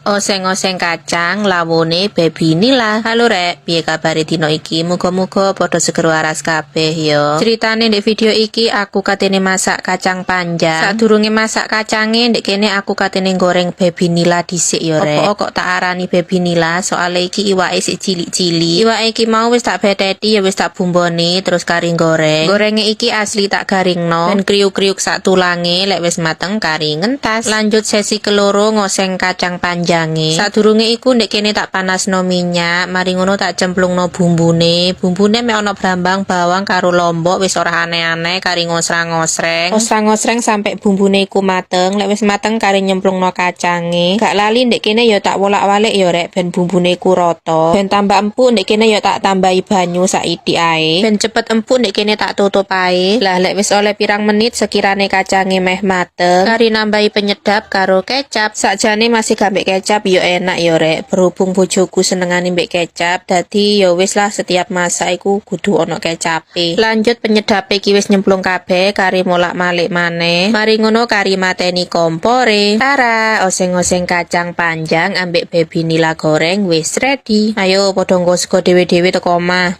Oseng-oseng kacang lawuhe Baby Nila. Halo, Rek, piye kabare dino iki? Muga-muga padha seger waras kabeh yo. Ceritane ndek video iki aku katene masak kacang panjang. Sadurunge masak kacange, ndek kene aku katene goreng Baby Nila dhisik yo, Rek. Opo kok tak arani Baby Nila? Soale iki iwake sik cilik-cilik. Iwake iki mau wis tak beteti ya, wis tak bumboni, terus kari goreng. Gorenge iki asli tak garingno ben kriuk-kriuk sak tulange. Lek wis mateng, kari ngentas. Lanjut sesi keloro, ngoseng kacang panjange. Sadurunge iku ndek kene tak panasno minyak, mari ngono tak cemplungno bumbune. Bumbune mek ono brambang, bawang karo lombok, wis ora aneh-aneh, kari ngosrang-ngosreng. Ngosrang-ngosreng sampai bumbune iku mateng. Lek wis mateng, kari nyemplungno kacange. Gak lali ndek kene ya tak wolak-walik ya, Rek, ben bumbune iku rata. Ben tambah empuk, ndek kene ya tak tambahi banyu saithik ae. Ben cepet empuk, ndek kene tak tutup ae. Lah, lek wis oleh pirang menit sekirane kacange meh mateng, kari nambahi penyedap karo kecap. Sakjane masih gak mbek kecap yo enak yo, Rek. Berhubung bojoku senengane mbek kecap, dadi yo wis lah, setiap masak iku kudu ono kecape. Lanjut, penyedape iki wis nyemplung kabeh, kari molak-malik maneh. Mari ngono kari mateni kompore. Tara, oseng-oseng kacang panjang ambek Baby Nila goreng wis ready. Ayo padha nggo sego dhewe-dhewe teko omah.